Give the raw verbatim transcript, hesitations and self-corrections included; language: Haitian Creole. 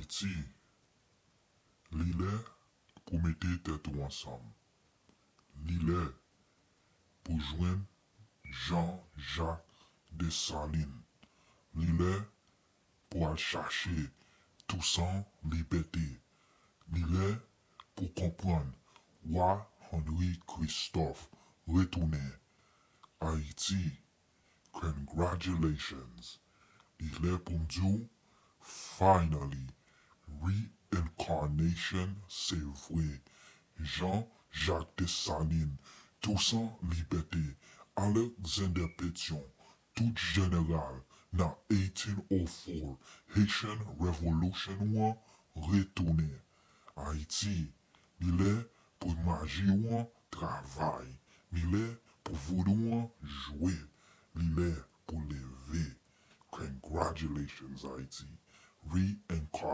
Ayiti, li lè pou mete tèt ou ansanm. Li lè pou jwenn Jean Jacques Dessalines. Li lè pou al chache Toussaint Liberté. Li lè pou konprann Wa Henri Christophe retounen. Ayiti, congratulations. Li lè pou m di w, finally, reincarnation se vre. Jean Jacques Dessalines, Toussaint Liberté, Alexander Pétion, tout jeneral nan eighteen oh four Haitian Revolution ou an retounen. Ayiti, li lè pou maji ou an travay. Li lè pou vodou an jwe. Li lè pou leve. Congratulations, Ayiti. Reincarnation.